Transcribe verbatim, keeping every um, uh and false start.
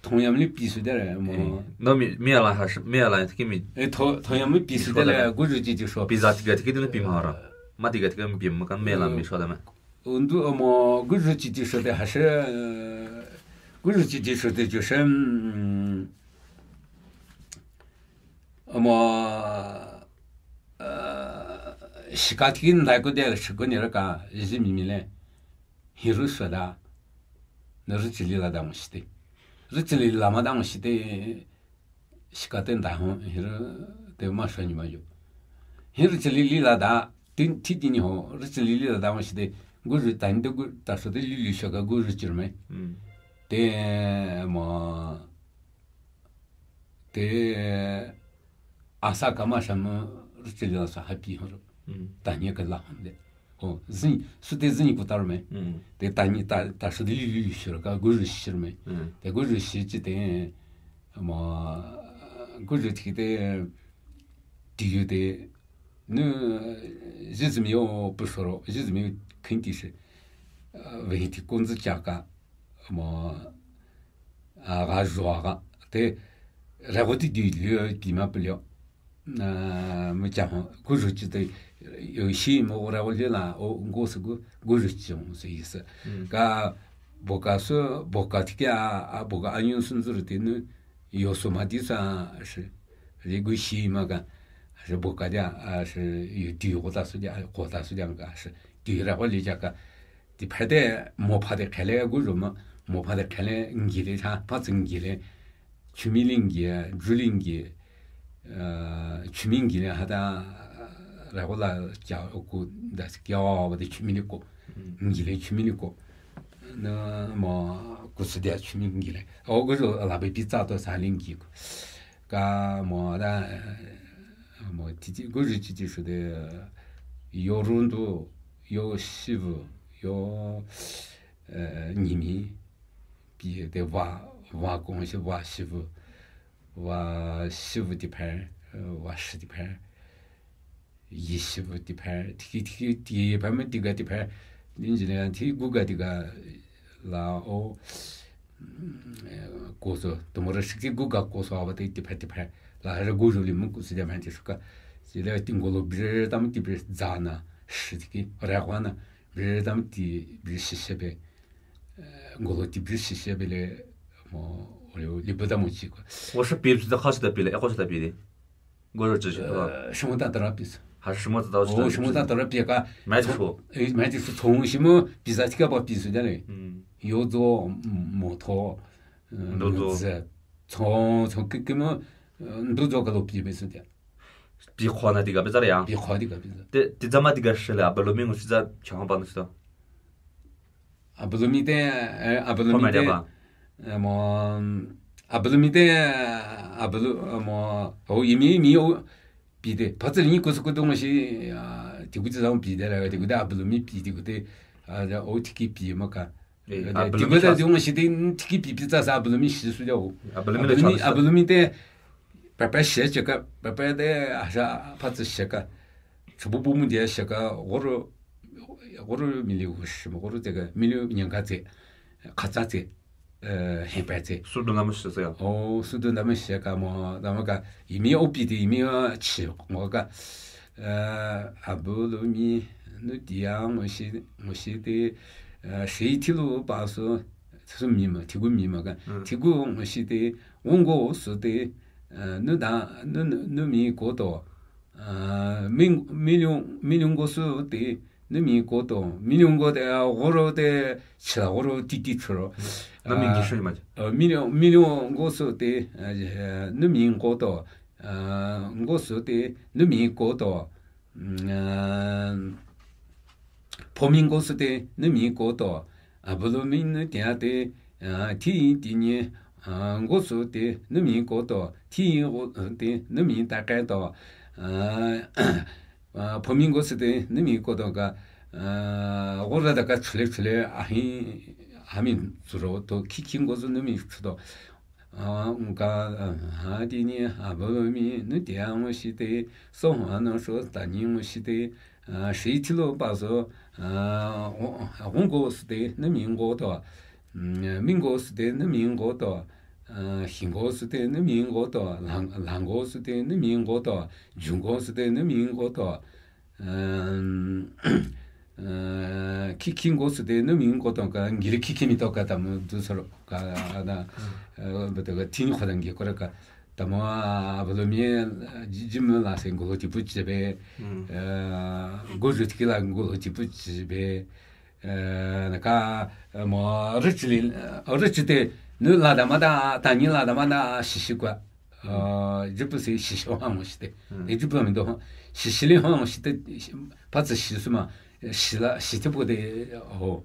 同样的比赛的嘞，么。 那没没了还是没了，这个没 哎，同同样的比赛的嘞，比赛的嘞。 古时候就说。 比赛这个这个的比嘛了，没这个这个比嘛，跟没了没说的嘛。 嗯，都么，古时候就说的还是，呃，古时候就说的就是，嗯，么，呃，西卡提那个的是个那个，是秘密嘞。 Hiru shuda, na rüchili lada ngüshite. Rüchili lama da ngüshite, shikate nda hon, hiru te ma shwa ni ma yo. Hiru chili lada, tin, ti ti ni ho, rüchili lada ngüshite, guru tani de gu, ta shude li li shaka guru chirme. Mm. Te, ma, te, asa kama shama rüchili la sa happy ho. Mm. Tani ka la hon de. O, zin, sute zin kutar me. Mm. Te tani, ta, ta shude li li shirka, guru shirme. Mm. Te guru shi chi te, ma, guru ti te, ti yu te, nu, zizmi yo pusoro, zizmi yo kinti shi. Ve ti kunzi chaka, ma, a, ga zwa ga. Te, rego ti di lyo, di ma plyo. Na, me chang, guru chi te, yo shi mo ora wo le la, o, ngo se gu, guru chi mo se yi se. Mm. Ka, boka se, boka ti ke a, a, boka anyun sun zuru te nu, yo so ma di sa, shi, ri gu shi ma ka, shi boka dia, a, shi, yo di yo ta su dia, ko ta su dia ka, shi, di ra wo le ja ka, Ti phate, mo phate khale guru ma, mo phate khale ngi le cha, pha tsi ngi le, chumi le ngi, ju le ngi, eh, chumi ngi le hata, ra ko la kya ko da kya ba de chumi le ko, ngi le chumi le ko. Na mo ku si de chumi ngi le. O guru la be pi tsa to sa le ngi ko. Ka mo da, eh, mo ti ti guru chi chi shu de, yo run du, yo shi vu, yo, eh, ni mi, pi de wa, wa gong shi wa shi vu, wa shi vu ti phe, eh, wa shi ti phe, yi shi vu ti phe, ti ki, ti ki, ti phe me ti ga ti phe, lin ji le ti gu ga ti ga la o, mm, eh, ko so, to mo ra shi ki gu ga ko so a ba ti ti phe ti phe, la ra gu ju li mu ku si de ma ti shu ka, si le ti ngo lo bi re ta mu ti bi za na, shi ti ki, ra kwa na, Bri dam ti bri shishe be, eh, ngolo ti bri shishe be le, mo, o yo, li bada mo chi ko. 我是比的，还是在比的，也是在比的。我是只是呃，什么大德拉比斯？还是什么大德拉比斯？哦，什么大德拉比个？买的书。哎，买的书，从什么比赛这个吧，比赛的嘞？嗯。有做，嗯，摩托，嗯，都做。从，从根，根本，嗯，都做个都比没事的。 Pi khwa na tiga peza le ya. Pi khwa tiga peza. Te, te zama tiga shela, abalomi ngu shiza chang ba ngu shiza. Abalomi te, eh, abalomi te. Eh, mo, abalomi te, abalo, eh, mo, o, imi, imi, o, pi te. Patse ni kusu kudu ngu shi, ah, tiku te zama pi te la, tiku te abalomi pi, tiku te, ah, o, tiki pi ma ka. Eh, eh, abalomi tiku te zama shi te, tiki pi pi za sa abalomi shi su ya o. Abalomi le abalomi, chang sa. Abalomi te, Pepe shecheka, pepe de asha patse sheka. Chubu bu mu dia sheka, goro, goro mili wushi, goro tega, mili nyanga tse, katsa tse, eh, henpe tse. Sudu nama shesa ya. O, sudu nama sheka mo, nama ka, imi opi de, imi a chi, mo ka, eh, abalomi, nu dia, mo shi, mo shi de, eh, shi tilu pa su, su mi ma, tigu mi ma ka, tigu mo shi de, wongo su de, eh, nu da, nu, nu, nu mi ko to, eh, mi, mi lu, mi lu ngo su de, nu mi ko to, mi lu ngo de, eh, goro de, chila goro ti ti churo. Na mi ngi shu ma. Eh, mi lu, mi lu ngo su de, eh, nu mi ko to, eh, ngo su de, nu mi ko to, mm, eh, Phomi ngo su de, nu mi ko to, abalomi nu tia de, ah, ti ti ni, ah, ngo su de, nu mi ko to, ti ngo de, nu mi ta ka to, ah, ah, phomi ngo su de, nu mi ko to ka, ah, gora da ka chule chule, ahi, ami zuro to, ki ki ngo su nu mi chu to, Ah, nga, ah, ha, ti ni, abalomi, nu tia ngo shi de, so, ha, no, so, ta ni ngo shi de, ah, shi ti lo pa so, ah, o, ah, wongo su de, nu mi ngo to, mm, mi ngo su de, nu mi ngo to, Hingao sü te nü mingao to, langao sü te nü mingao to, jungao sü te nü mingao to, khikhi ngao sü te nü mingao to ka, ngili khikhi mi to ka, tamo du soro ka, da, bete ka, tin khoda ngi kora ka, tamo, abalo mi, ji, ji mü la se ngolo tipu chibe, go ju tiki la ngolo tipu chibe, naka, mo, rüchili, rüchi te, nü la da ma da, tani la da ma da, shishi kwa. Jipu se shishi hang shite. E jipu mi do, shishili hang shite, pa tsi shi sü ma, shila, shite pu de, ho,